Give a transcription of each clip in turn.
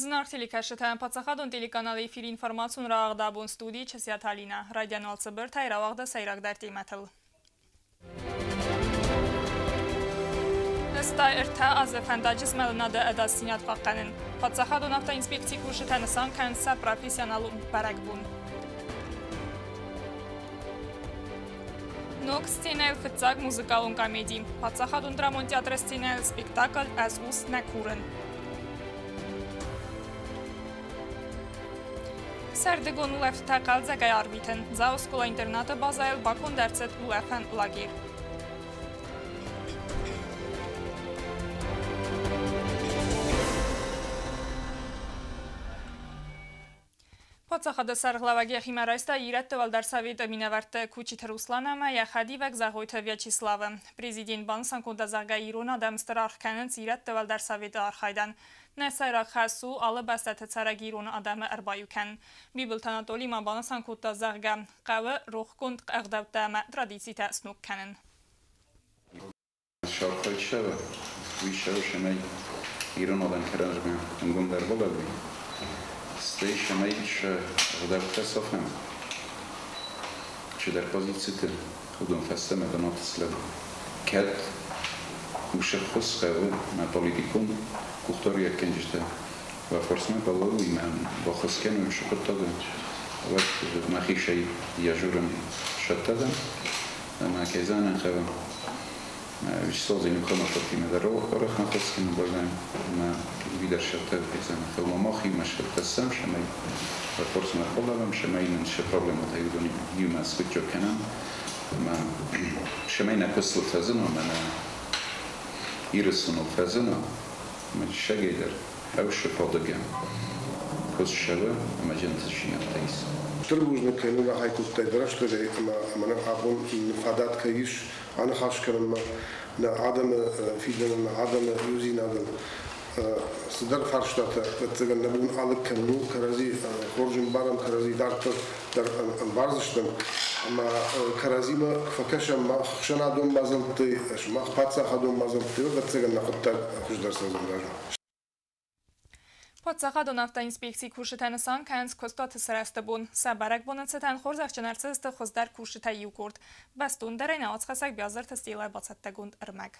Зынаргъ телекӕсджытӕ, паддзахадон телеканалы эфиры информацион рауагъд абон студийы Чысиаты Алинӕ. Райдиан уал цыбыртӕй рауагъды сӕйрагдӕр темӕтыл. 83 азы фӕндаджы змӕлынады ӕдасдзинад хъахъхъӕнын. Паддзахадон автоинспекцийы кусджытӕ нысан кӕнынц сӕ профессионалон бӕрӕгбон. Ног сценӕйыл фыццаг музыкалон комеди. Паддзахадон драмон театры сценӕйыл спектакль «Ӕз ус нӕ курын». Сӕрдыгон улӕфтытӕ хъӕлдзӕгӕй арвитын. Дзауы скъола-интернаты базӕйыл баконд ӕрцыд улӕфӕн лагерь. Паддзахады сӕргълӕууӕг йӕхимӕ райста ирӕтты уӕлдӕр советы минӕвӕртты Кучиты Руслан ӕмӕ йӕ хӕдивӕг Зӕгъойты Вячеславы. Президент банысан кодта, зӕгъгӕ, ирон адӕм стыр аргъ кӕнынц ирӕтты уӕлдӕр советы архайдӕн. Нӕ сӕйраг хӕс у алы бӕстӕты цӕрӕг ирон адӕмы ӕрбаиу кӕнын. Бибылты Анатолий ма банысан кодта, зӕгъгӕ, хъӕуы рохгонд ӕгъдӕуттӕ ӕмӕ традицитӕ сног кӕнын. Сархайд уый цӕмӕй ирон адӕм кӕрӕдзимӕ ӕнгомдӕр балӕууой, стӕй цӕмӕй сӕ ӕгъдӕуттӕ сафӕм, чидӕр позициты уыдон фӕстӕмӕ бынаты слӕууой. Кӕд уыцы ххуыс хъӕуы мӕ политикон къухдариуӕггӕнджытӕ уӕ фарсмӕ балӕууой мӕ баххуыс кӕной уыцы хъуыддагӕн, уӕд мӕхицӕй йӕ журын сӕттӕ дӕн ӕмӕ кӕй зонын хъӕуы, Вячеслав Зелимханов ӕртимӕ дӕр арӕх ныхас кӕны баззайӕм ӕмӕ уый дӕр сӕттӕ кӕй зонын хъӕуы. Ӕмӕ махимӕ сӕттӕ ссӕм, цӕмӕй фарсмӕ ӕрбалӕууӕм, цӕмӕй нын сӕ проблемӕтӕ уыдон иумӕ скъуыддзаг кӕнӕм ӕмӕ цӕмӕй нӕ куыстыл фӕзына ӕмӕ нӕ Ирыстоныл фӕзына, ӕмӕ диссагӕй дӕр хӕусы фадыгӕн куыст цӕуы ӕмӕ зынтдзинӕдтӕ ис. Стыр бузныг кӕй нын рахай кодтай дӕ рӕстӕгӕй ӕмӕ мӕнӕн абон фадат кӕй ис аныхас кӕнынмӕ нӕ адӕмы фидӕнӕн, нӕ адӕмы иудзинадӕн. Цыдӕр фарстатӕ, ӕвӕццӕгӕн, нӕ бон алыг кӕнын у, кӕрӕдзи хорз ӕмбарӕм, кӕрӕдзи дарддӕр дӕр ӕмбардзыстӕм. Ӕмӕ кӕрӕдзимӕ куы фӕкӕсӕм мах ӕхсӕнадон мадзӕлттӕй, сымах паддзахадон мадзӕлттӕй, ӕвӕццӕгӕн, нӕ хъуыддаг хуыздӕр цӕудзӕн размӕ. Паддзахадон автоинспекцийы кусджытӕ нысан кӕнынц куыстуаты сырӕзты бон. Сӕ бӕрӕгбоны цытӕн хорзӕхджын ӕрцыдысты хуыздӕр кусджытӕй иу къорд. Бӕстондӕрӕй науӕдзхӕссӕг Биазырты Стеллӕ бацӕттӕгонд ӕрмӕг.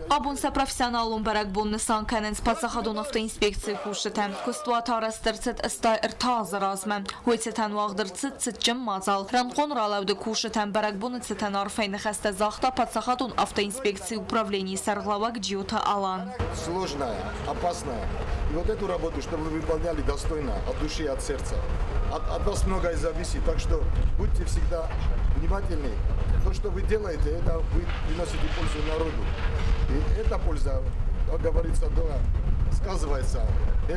Абон сӕ профессионалон бӕрӕгбон нысан кӕнынц паддзахадон автоинспекцийы кусджытӕ. Куыстуат арӕзт ӕрцыд 83 азы размӕ. Уый цытӕн уагъд ӕрцыд цытджын мадзал. Рӕнхъон ралӕуды кусджытӕн бӕрӕгбоны цытӕн арфӕйы ныхӕстӕ загъта паддзахадон автоинспекцийы управленийы сӕргълӕууӕг Джиоты Алан. Сложная, опасная. И вот эту работу, чтобы вы выполняли достойно, от души и от сердца. От вас многое зависит, так что будьте всегда внимательны. То, что вы делаете, это вы приносите пользу народу. И эта польза, как говорится, да, сказывается. И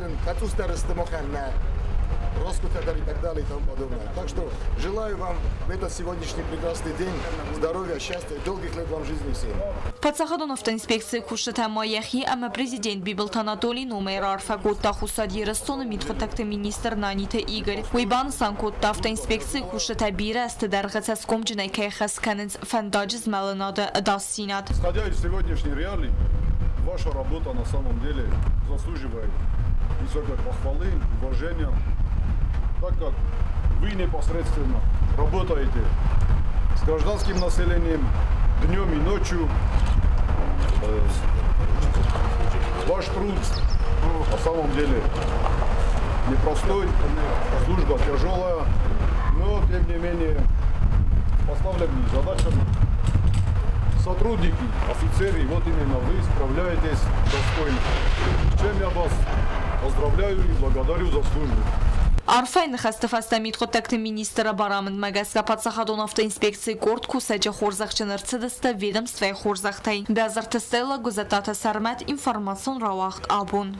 так далее и тому подобное. Так что желаю вам в этот сегодняшний прекрасный день здоровья, счастья и долгих лет вам жизни всем. Паддзахадон автоинспекцийы кусджытӕ ма йӕхи ӕмӕ президент Бибылты Анатолий номӕй раарфӕ кодта Хуссар Ирыстоны мидхъуыддӕгты министр Наниты Игорь. Уый банысан кодта, автоинспекцийы кусджытӕ бирӕ азты дӕргъы цӕсгомджынӕй кӕй хӕс кӕнынц фӕндаджы змӕлынады ӕдасдзинад. Исходя из сегодняшней реалий, ваша работа на самом деле заслуживает высокой похвалы, уважения, так как вы непосредственно работаете с гражданским населением днем и ночью. Ваш труд на самом деле непростой, служба тяжелая, но тем не менее поставленными задачами сотрудники, офицеры, вот именно вы справляетесь достойно. С чем я вас поздравляю и благодарю за службу. Арфӕйы ныхӕсты фӕстӕ мидхъуыддӕгты министры барамындмӕ гӕсгӕ паддзахадон автоинспекцийы къорд кусӕджы хорзӕхджын ӕрцыдысты ведомствӕйы хорзӕхтӕй. Бязырты Стелла, Гуызӕттаты Сӕрмӕт, информацион рауагъд абон.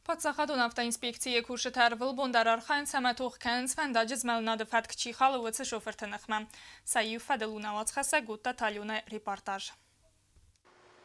Паддзахадон автоинспекцийы кусджытӕ ӕрвылбон дӕр архайынц ӕмӕ тох кӕнынц фӕндаджы змӕлынады фӕтк чи халы, уыцы шофырты ныхмӕ. Сӕ иу фӕдыл у науӕдзхӕссӕг Гуттаты Аленӕ репортаж.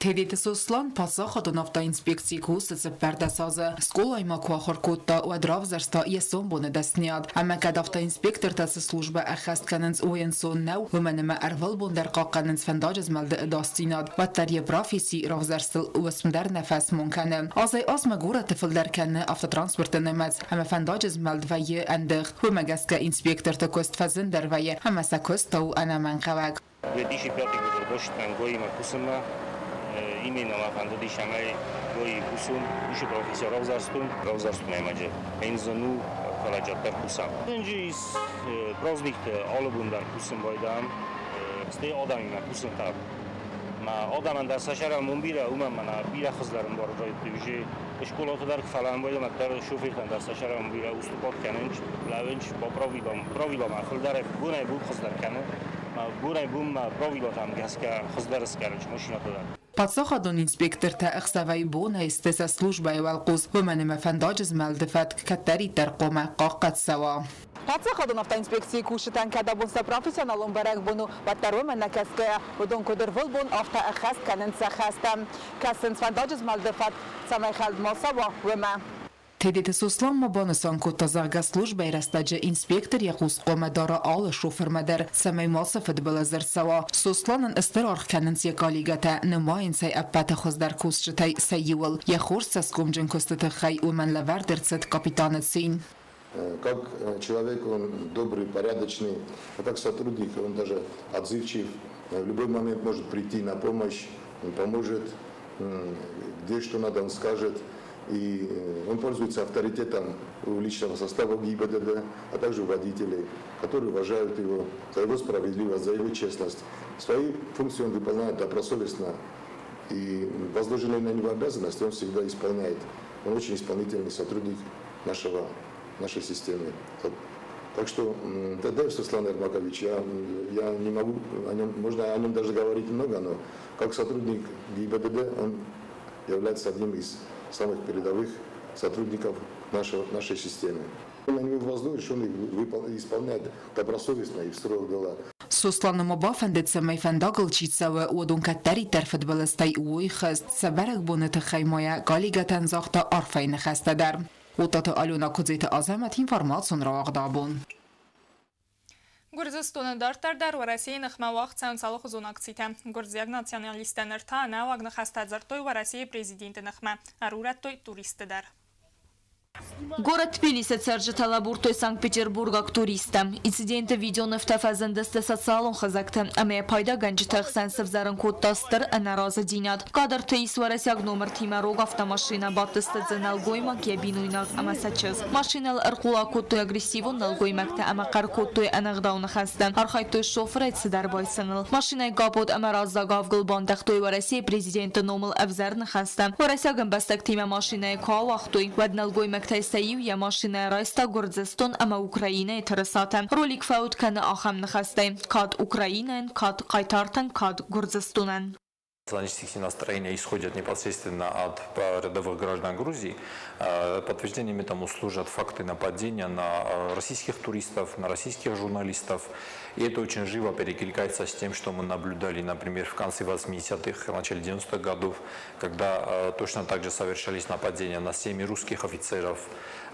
Тедеты Сослан паддзахадон автоинспекцийы кусы 14 азы. Скъолайы ма куы ахуыр кодта, уӕд равзӕрста йӕ сомбоны дӕсныйад. Ӕмӕ кӕд автоинспектортӕ цы службӕ ӕххӕст кӕнынц, уый ӕнцон нӕу, уымӕн ӕмӕ ӕрвылбон дӕр хъахъхъӕнынц фӕндаджы змӕлды ӕдасдзинад, уӕддӕр йӕ професси равзӕрстыл уысм дӕр нӕ фӕсмон кӕны. Азӕй-азмӕ горӕты фылдӕр кӕны автотранспорты нымӕц, ӕмӕ фӕндаджы змӕлд вӕййы ӕндыгъд. Уымӕ гӕсгӕ инспекторты куыст фӕзындӕр вӕййы ӕмӕ сӕ куыст та у ӕнӕмӕнгхъӕуӕг. 2005 годы рбацыдтӕн ГОИ-мӕ кусынмӕ. Именно мӕ фӕндыдис ӕмӕ ГОИ кусын, уыцы професси равзӕрстон. Равзӕрстон ӕрмӕджы. Ӕн зын у, фӕлӕ дарддӕр кусӕм. Тынджы ис праздникты алы бон дӕр кусын байдайӕм, стӕй адӕмимӕ кусын хъӕуы. Мӕ адӕмӕн дӕр сӕ сӕрӕн бирӕ, уымӕн мӕнӕ бирӕ хуыздӕр ӕмбарын райдыдтой уже школаты дӕр, фӕлӕ ӕмбайдам дӕр шофертӕн дӕр сӕ сӕрӕн бирӕ уступат кӕнынц, лӕууынц по правилам, правиламӕ фылдӕрӕй бонӕй-бон хуыздӕр кӕны. Бонӕй-бонмӕ правилатӕм гӕсгӕ хуыздӕр скӕрынц машинӕтӕ дӕр. Паддзахадон инспектортӕ ӕхсӕвӕй-бонӕй сты сӕ службӕйы уӕлхъус, уымӕн ӕмӕ фӕндаджы змӕлды фӕтк кӕддӕриддӕр хъуамӕ хъахъхъӕд цӕуа. Паддзахадон автоинспекцийы кусджытӕн кӕд абон сӕ профессионалон бӕрӕгбон у, уӕддӕр уымӕ нӕ кӕсгӕйӕ, уыдон куыд ӕрвылбон, афтӕ ӕххӕст кӕнынц сӕ хӕстӕ. Кӕсынц фӕндаджы змӕлды фӕтк, цӕмӕй хӕлд ма цӕуа, уымӕ. Тедеты Сослан ма банысан кодта, зӕгъгӕ, службӕйы рӕстӕджы инспектор йӕ хъус хъуамӕ дара алы шофырмӕ дӕр, цӕмӕй мацы фыдбылыз ӕрцӕуа. Сосланӕн стыр аргъ кӕнынц йӕ коллегӕтӕ, нымайынц ӕй ӕппӕты хуыздӕр кусджытӕй сӕ иуыл. Йӕ хорз цӕсгомджын куысты тыххӕй уымӕн лӕвӕрд ӕрцыд капитаны цин. Как человек он добрый, порядочный, а как сотрудник он даже отзывчив, в любой момент может прийти на помощь, он поможет, где что надо, он скажет. И он пользуется авторитетом у личного состава ГИБДД, а также у водителей, которые уважают его за его справедливость, за его честность. Свои функции он выполняет добросовестно, и возложенные на него обязанности он всегда исполняет. Он очень исполнительный сотрудник нашей системы. Так что Тедаев Сослан Эрмакович, я не могу, о нем, можно о нем даже говорить много, но как сотрудник ГИБДД он является одним из самых передовых сотрудников нашей системы. На него возложишь, он их исполняет добросовестно и в срок дела. Сосланы ма бафӕндыд, цӕмӕй фӕндагыл чи цӕуы, уыдон кӕддӕриддӕр фыдбылызтӕй уой хызт. Сӕ бӕрӕгбоны тыххӕй ма йӕ коллегӕтӕн загъта арфӕйы ныхӕстӕ дӕр. Уататы Алена, Куыдзеты Азӕмӕт, информацион рауагъд «Абон». Гуырдзыстоны дарддӕр дӕр Уӕрӕсейы ныхмӕ уагъд цӕуынц алыхуызон акцитӕ. Гуырдзиаг националисттӕ ныр та ӕнӕуаг ныхӕстӕ дзырдтой Уӕрӕсейы президенты ныхмӕ, ӕрурӕдтой туристты дӕр. Город Тбилисы цӕрджытӕ лӕбурдтой санкт-петербургаг туристтӕм. Инциденты видеонывтӕ фӕзындысты социалон хызӕгты ӕмӕ йӕ пайдагӕнджыты ӕхсӕн сӕвзӕрын кодта стыр ӕнӕразыдзинад. Кадрты ис уӕрӕсейаг номыртимӕ рог автомашинӕ, бадтысты дзы нӕлгоймаг, йӕ бинойнаг ӕмӕ сӕ чызг. Машинӕйыл ӕрхъула кодтой агрессивон нӕлгоймӕгтӕ ӕмӕ хъӕр кодтой ӕнӕгъдау ныхӕстӕ. Архайдтой шофырӕй цыдӕр байсыныл. Машинӕйы капот ӕмӕ раззаг авгыл бандӕгътой Уӕрӕсейы президенты номыл ӕвзӕр ныхӕстӕ. Уӕрӕсейаг ӕмбӕстӕгтимӕ машинӕйы куы ауагътой, уӕд нӕлгоймӕгтӕй сӕ иу йӕ машинӕйӕ райста Гуырдзыстон ӕмӕ Украинӕйы тырысатӕ. Ролик фӕуд кӕны ахӕм ныхӕстӕй: Кад Украинӕйӕн, кад хъайтартӕн, кад Гуырдзыстонӕн. Националистические настроения исходят непосредственно от рядовых граждан Грузии. Подтверждениями тому служат факты нападения на российских туристов, на российских журналистов. И это очень живо перекликается с тем, что мы наблюдали, например, в конце 80-х, начале 90-х годов, когда точно так же совершались нападения на семьи русских офицеров,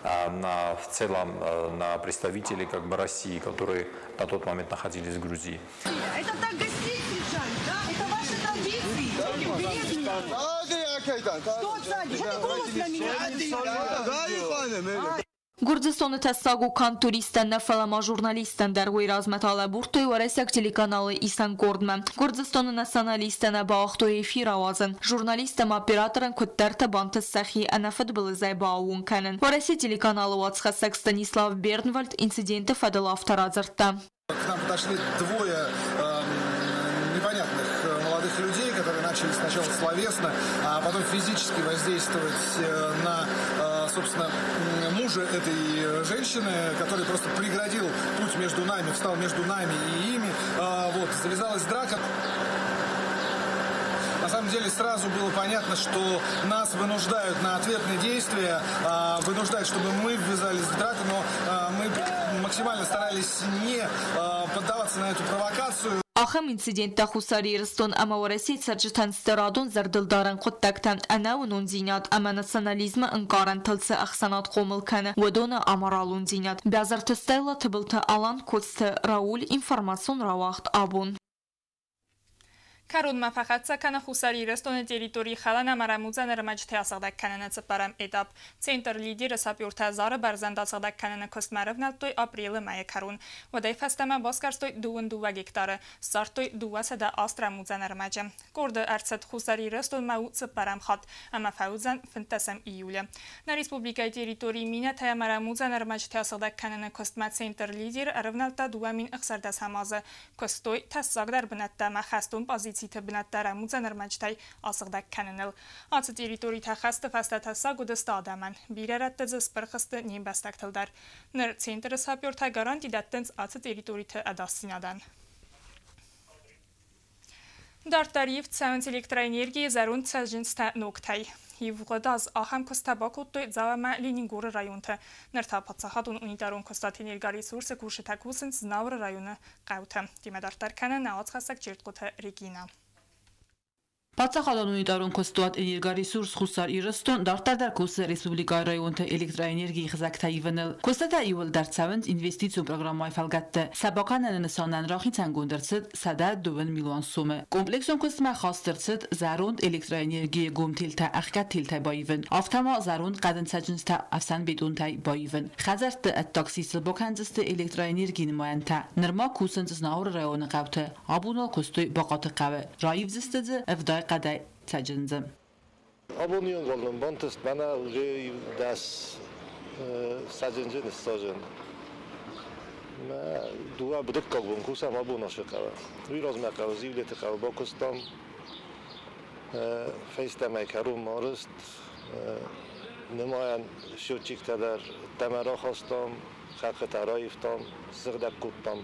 в целом на представителей как бы России, которые на тот момент находились в Грузии. Это так гостей встречают, да? Это ваши традиции. Что сзади? Что ты голос на меня? Гуырдзыстоны тӕссаг у канд туристтӕн нӕ, фӕлӕ ма журналисттӕн дӕр. Уый размӕ та лӕбурдтой уӕрӕсейаг телеканалы исӕн къордмӕ. Гуырдзыстоны националисттӕ нӕ бауагътой эфир ауадзын. Журналист ӕмӕ операторӕн куыддӕртӕ бантыст сӕхи ӕнӕфыдбылызӕй бааууон кӕнын. Уӕрӕсейы телеканалы уацхӕссӕг Станислав Бернвальд инциденты фӕдыл афтӕ радзырдта. К нам подошли двое непонятных молодых людей, которые начали сначала словесно, а потом физически воздействовать на, собственно, мужа этой женщины, который просто преградил путь между нами, встал между нами и ими. Вот, завязалась драка. На самом деле сразу было понятно, что нас вынуждают на ответные действия, вынуждают, чтобы мы ввязались в драку, но мы максимально старались не поддаваться на эту провокацию. Ахӕм инциденттӕ Хуссар Ирыстон ӕмӕ Уӕрӕсейы цӕрджытӕн сты радон зӕрдылдарӕн хъуыддӕгтӕ, ӕнӕуынондзинад ӕмӕ национализмы ӕнкъарӕнтыл цы ӕхсӕнад хъомыл кӕны, уыдоны аморалондзинад. Бязырты Стелла, Тыбылты Алан, Коцты Рауль, информацион рауагъд «Абон». Кӕронмӕ фӕхӕццӕ кӕны Хуссар Ирыстоны территорийы хӕлӕн ӕмӕ рӕмудзӕн ӕрмӕджытӕ асыгъдӕг кӕныны цыппӕрӕм этап. Центр «Лидер»-ы сапертӕ Зары бӕрзӕнд асыгъдӕг кӕныны куыстмӕ ӕрӕвнӕлдтой апрелы мӕйы кӕрон. Уӕдӕй фӕстӕмӕ басгӕрстой 22 гектары, ссардтой 208 рӕмудзӕн ӕрмӕджы. Къорды ӕрцыд Хуссар Ирыстонмӕ у цыппӕрӕм хатт ӕмӕ фӕуыдзӕн 15 июлы. Нӕ республикӕйы территорийы минӕтӕ ӕмӕ рӕмудзӕн ӕрмӕджытӕ асыгъдӕг кӕныны куыстмӕ Центр «Лидер» ӕрӕвнӕлдта 2016 азы. Куыстой тӕссагдӕр бынӕттӕ ӕмӕ хӕстон позициты бынӕттӕ рӕмудзӕн ӕрмӕджытӕй асыгъдӕг кӕныныл. Ацы территоритӕ хӕсты фӕстӕ тӕссаг уыдысты адӕмӕн. Бирӕ рӕтты дзы спырх сты не мбӕстӕгтыл дӕр. Ныр центры сапертӕ гаранти дӕттынц ацы территориты ӕдасдзинадӕн. Дарддӕр ивд цӕуынц электроэнергийы зӕронд цӕджындзтӕ ногтӕй. Ивгъуыд аз ахӕм куысттӕ бакодтой Дзау ӕмӕ Ленингоры районты. Ныр та паддзахадон унитарон куыстуат «Энергоресурс»-ы кусджытӕ кусынц Знауыры районы хъӕуты. Темӕ дарддӕр кӕны нӕ уацхӕссӕг Чертхъоты Регинӕ. Паддзахадон унитарон куыстуат «Энергоресурс» Хуссар Ирыстон дарддӕр дӕр кусы республикӕйы районты электроэнергийы хызӕгтӕ ивыныл. Куыстытӕ иууылдӕр цӕуынц инвестицион программӕйы фӕлгӕтты. Сӕ бакӕныны нысанӕн рахицӕнгонд ӕрцыд 102 милуан сомы. Комплексон куыстмӕ хаст ӕрцыд зӕронд электроэнергийы гом телтӕ ӕхгӕд телтӕй баивын, афтӕ ма зӕронд хъӕдын цӕджындзтӕ ӕфсӕнбетонтӕй баивын. Хӕдзӕртты ӕддаг сисыл бакӕндзысты электроэнергийы нымайӕнтӕ. Нырма кусынц Знауыры районы хъӕуты. Абон уал куыстой Бахъаты хъӕуы. Раивдзысты дзы 70 хъӕдӕй цӕджындзы. Абоны онг нын бантыст мӕнӕ уже 10 цӕджындзы ныссадзын. Мӕ дыууӕ дыккаг бон кусӕм абон ацы хъӕуы. Уый размӕ хъӕуы Зивлеты хъӕуы бакуыстам. Фӕстӕмӕ кӕронмӕ арызт. Нымайӕн счетчиктӕ дӕр ӕддӕмӕ рахастам, хӕххытӕ раивтам, сыгъдӕг кодтам.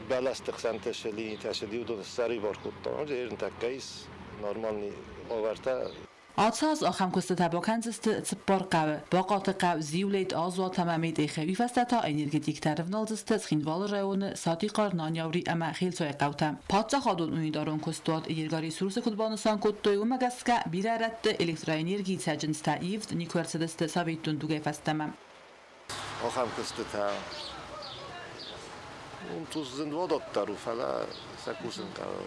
Бӕлӕсты хсӕнты цы линитӕ цыди, уыдон ссӕрибар кодтам. Ӕртӕккӕ ис нормальный уавӕртӕ. Ацы аз ахӕм куыстытӕ бакӕндзысты цыппар хъӕуы: Бахъаты хъӕу, Зиулет, Азуат ӕмӕ Метъехы. Уый фӕстӕ та энергетиктӕ ӕрӕвналдзысты Цхинвалы районы Сатихъар, Наниаури ӕмӕ Хелцуайы хъӕутӕм. Паддзахадон унитарон куыстуат «Энергоресурс»-ы куыд банысан кодтой, уымӕ гӕсгӕ бирӕ рӕтты электроэнергийы цӕджындзтӕ ивд никуы ӕрцыдысты советон дугӕй фӕстӕмӕ. Ахӕм куыстытӕ зынвадат дӕр у, фӕлӕ сӕ кусын хъӕуы.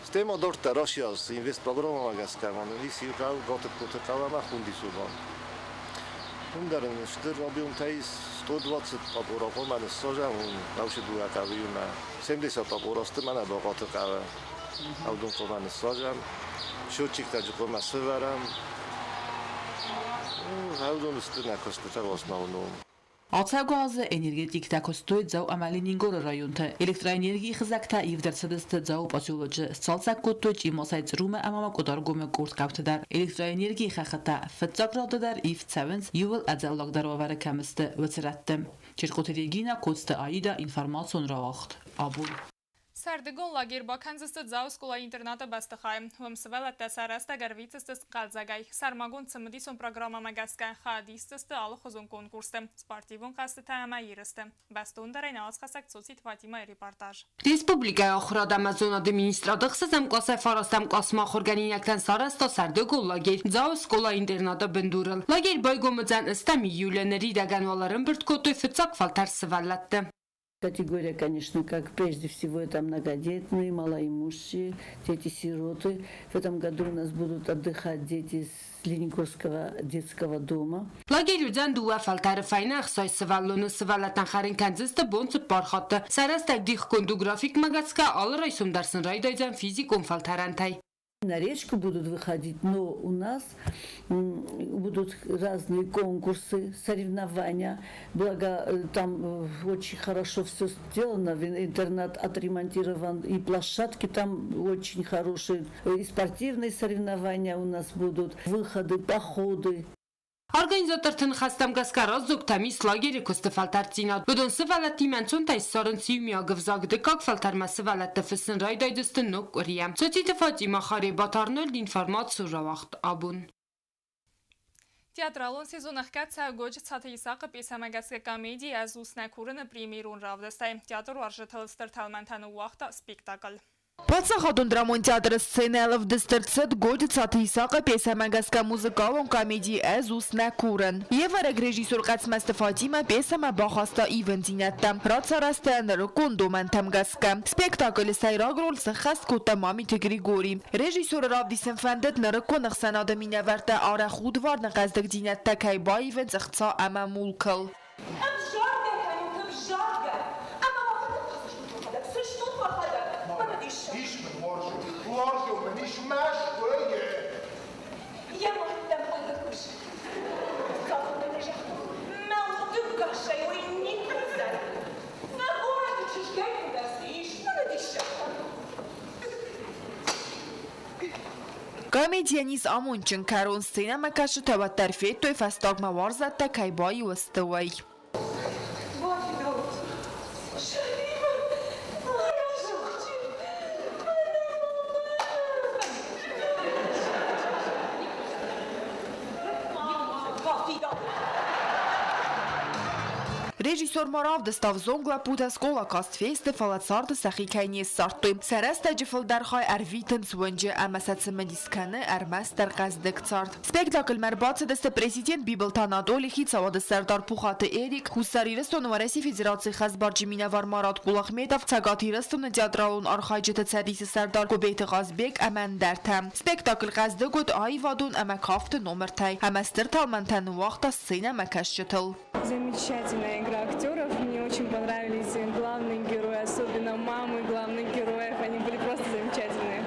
Стӕй ма дарддӕр ацы аз инвестпрограммӕмӕ гӕсгӕ ма нын ис иу хъӕу, Гатыгкоты хъӕу ӕмӕ Хундисобан. Уым дӕр ын стыр объемтӕ ис, 120 опора хъуамӕ ныссадзӕм, уым хъӕусы дыууӕ хъӕуы иумӕ. 70 опора сты мӕнӕ Бахъаты хъӕуы. Уыдон хъуамӕ ныссадзӕм, счетчиктӕ хъуамӕ сӕвӕрӕм. Уыдон сты нӕ куыстытӕ в основном. Ацӕугӕ азы энергетиктӕ куыстой Дзау ӕмӕ Ленингоры районты. Электроэнергийы хызӕгтӕ ивд ӕрцыдысты Дзауы поселочы, сцалцӕг кодтой Чъимасӕй Църумӕ ӕмӕ ма Къуыдаргомы къорд хъӕуты дӕр. Электроэнергийы хӕххытӕ фыццаг рады дӕр ивд цӕуынц, иууыл ӕдзӕллагдӕр уавӕры кӕм сты, уыцы рӕтты. Чертхъоты Регинӕ, Коцты Аида, информацион рауагъд «Абон». Сӕрдыгон лагерь бакӕндзысты Дзауы скъола-интернаты бӕстыхайы. Уым сывӕллӕттӕ сӕ рӕстӕг ӕрвитдзысты хъӕлдзӕгӕй. Сӕрмагонд цымыдисон программӕмӕ гӕсгӕ хайад исдзысты алыхуызон конкурсты, спортивон хъӕзтытӕ ӕмӕ ерысты. Бӕстондӕрӕй нӕ уацхӕссӕг Цоциты Фатимӕйы репортаж. Республикӕйы ахуырад ӕмӕ зонады министрады ӕхсӕзӕм къласӕй фарастӕм къласмӕ ахуыргӕнинӕгтӕн сарӕзта сӕрдыгон лагерь Дзауы скъола-интернаты бындурыл. Лагерь байгом уыдзӕн ӕстӕм июлы. Ныридӕгӕн уал ӕрӕмбырд кодтой фыццаг фӕлтӕр сывӕллӕтты. Категория, конечно, как прежде всего это многодетные, малоимущие, дети-сироты. В этом году у нас будут отдыхать дети с Ленингорского детского дома. Лагерь уыдзӕн дыууӕ фӕлтӕры фӕйнӕ 60 сывӕллоны. Сывӕллӕттӕн хӕрын кӕндзысты бон цыппар хатты. Сӕ рӕстӕг дихгонд у графикмӕ гӕсгӕ, алы райсом дӕр сын райдайдзӕн физикон фӕлтӕрӕнтӕй. На речку будут выходить, но у нас будут разные конкурсы, соревнования. Благо там очень хорошо все сделано, интернат отремонтирован, и площадки там очень хорошие, и спортивные соревнования у нас будут, выходы, походы. Организаторты ныхӕстӕм гӕсгӕ раздзогтӕм ис лагеры куысты фӕлтӕрддзинад. Уыдон сывӕллӕттимӕ ӕнцонтӕй ссарынц иумиаг ӕвзаг. Дыккаг фӕлтӕрмӕ сывӕллӕттӕ фыссын райдайдзысты ног къуырийӕ. Цоциты Фатимӕ, Харебат Арнольд, информацион рауагъд «Абон». Театралон сезон ӕхгӕд цӕуы Годжыцаты Исахъы пьесӕмӕ гӕсгӕ комеди «Ӕз ус нӕ курын»-ы премьерон равдыстӕй. Театруарзджытыл стыр тӕлмӕнтӕ ныууагъта спектакль. Паддзахадон драмон театры сценӕйыл ӕвдыст ӕрцыд Годжыцаты Исахъы пьесӕмӕ гӕсгӕ музыкалон комеди «Ӕз ус нӕ курын». Йе вӕрӕг режиссер Хъӕцмӕзты Фатимӕ пьесӕмӕ бахаста ивындзинӕдтӕ, рацарӕзта нырыккон домӕнтӕм гӕсгӕ. Спектаклы сӕйраг роль сӕххӕст кодта Мамиты Григори. Режиссеры равдисын фӕндыд, нырыккон ӕхсӕнады минӕвӕрттӕ арӕх удварны хъӕздыгдзинӕдтӕ кӕй баивынц ӕхца ӕмӕ мулкыл. Ӕвзаргӕ кӕнут, ӕвзаргӕ! Ӕмӕ уӕхӕдӕг та цы стут уӕхӕдӕг? Цы стут уӕхӕдӕг? Мӕнӕ диссаг! Ис мын уарзон, уарзон мын ис Мӕскуыйы! Йӕ мӕрдтӕм ӕгӕр Цалынмӕ нӕ загътон, мӕ удыгасӕй уый никуы уыдзӕн. Нӕ горӕты чызгӕй фылдӕр цы ис, мӕнӕ диссаг! Комедийӕн ис амондджын кӕрон, сценӕмӕкӕсджытӕ уӕддӕр федтой, фӕстагмӕ уарзӕттӕ кӕй баиу сты, уый. Бафидаут, сӕрибар, рӕсугъд Бафидаут. Режиссер ма равдыста, ӕвзонг лӕппутӕ скъола каст фесты, фӕлӕ царды сӕхи кӕй не ссардтой. Сӕ рӕстӕджы фылдӕр хай ӕрвитынц уынджы ӕмӕ сӕ цымыдис кӕны ӕрмӕстдӕр хъӕздыг цард. Спектакльмӕ ӕрбацыдысты президент Бибылты Анатоли, хицауады сӕрдар Пухаты Эрик, Хуссар Ирыстоны Уӕрӕсейы Федерацийы хӕсбарджын минӕвар Марат Кулахметов, Цӕгат Ирыстоны театралон архайджыты цӕдисы сӕрдар Кобейты Хъазбег ӕмӕ ӕндӕртӕ. Спектакль хъӕздыг уыд аивадон ӕмӕ кафты номыртӕй ӕмӕ стыр тӕлмӕнтӕ ныууагъта сценӕмӕкӕсджытыл. Замечательная игра актеров. Мне очень понравились главные герои, особенно мамы главных героев. Они были просто замечательные.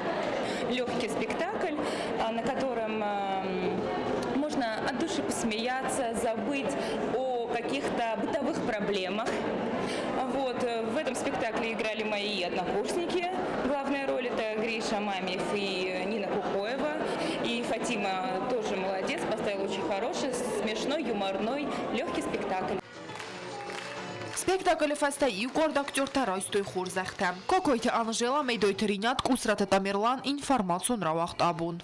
Легкий спектакль, на котором можно от души посмеяться, забыть о каких-то бытовых проблемах. Вот. В этом спектакле играли мои однокурсники. Главная роль это Гриша Мамиев и Нина Кукоева. И Фатима тоже молодец, поставила очень хороший, смешной, юморной, легкий спектакль. Спектаклы фӕстӕ иукъорд актертӕ райстой хорзӕхтӕ. Кокойты Анжела, Медойты Ринат, Къусраты Тамерлан, информацион рауагъд «Абон».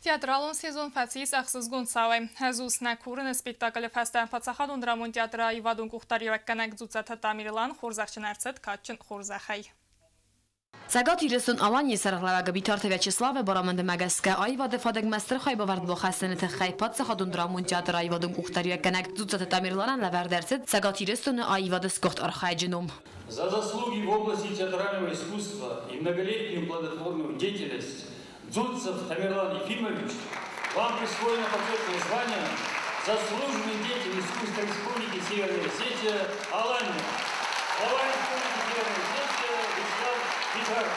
Театралон сезон фӕцис ӕхсызгон цауӕй. «Ӕз ус нӕ курын» спектаклы фӕстӕ паддзахадон драмон театры аивадон къухдариуӕггӕнӕг Дзуццаты Тамерлан хорзӕхджын ӕрцыд кадджын хорзӕхӕй. Цӕгат Ирыстон-Аланийы сӕргълӕууӕг Битарты Вячеславы барамындмӕ гӕсгӕ аивады фадыгмӕ стыр хайбавӕрд бахӕссыны тыххӕй паддзахадон драмон театры аивадон къухдариуӕггӕнӕг Дзуццаты Тамерланӕн лӕвӕрд ӕрцыд Цӕгат Ирыстоны аивады сгуыхт архайӕджы ном. За заслуги в области театрального искусства и многолетнюю плодотворную деятельность Дзуццев Тамерлан Ефимович, вам присвоено почетное звание «Заслуженный деятель искусства Республики Северная Осетия Алания». Глава Республики Северная Осетия Вячеслав Битаров.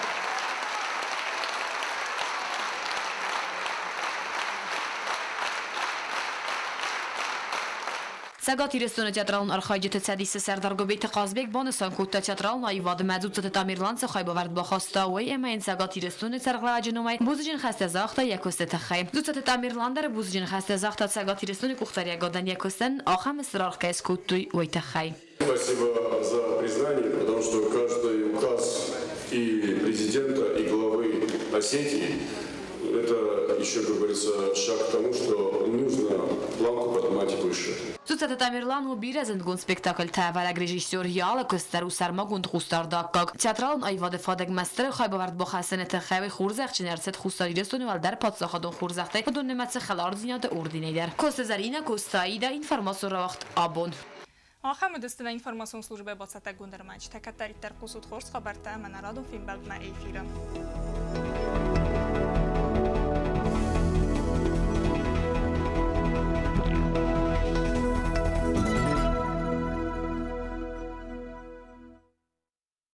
Цӕгат Ирыстоны театралон архайджыты цӕдисы сӕрдар Гобеты Хъазбег банысан кодта, театралон аивадмӕ Дзуццаты Тамерлан цы хайбавӕрд бахаста, уый ӕмӕ йын Цӕгат Ирыстоны сӕргълӕууӕджы номӕй бузныджы ныхӕстӕ загъта йӕ куысты тыххӕй. Дзуццаты Тамерлан дӕр бузныджы ныхӕстӕ загъта Цӕгат Ирыстоны къухдариуӕгадӕн йӕ куыстӕн ахӕм стыр аргъ кӕй скодтой, уый тыххӕй. Спасибо за признание, потому что каждый указ и президента, и главы Осетии это еще, как говорится, шаг к тому, что нужно планку поднимать выше. Дзуццаты Тамерлан у бирӕ зындгонд спектакльтӕ ӕвӕрӕг режиссер, йӕ алы куыст дӕр у сӕрмагонд хъусдарды аккаг. Театралон аивады фадыгмӕ стыр хайбавӕрд бахӕссыны тыххӕй уый хорзӕхджын ӕрцыд Хуссар Ирыстоны уӕлдӕр паддзахадон хорзӕхтӕй, уыдон нымӕцы хӕлардзинады орденӕй дӕр. Коцты Зӕринӕ, Коцты Аидӕ, информацион рауагъд «Абон». Ахӕм уыдысты нӕ информацион службӕйы бацӕттӕгонд ӕрмӕджытӕ. Кӕддӕриддӕр хъусут хорз хабӕрттӕ ӕмӕ нӕ радон фембӕлдмӕ эфиры.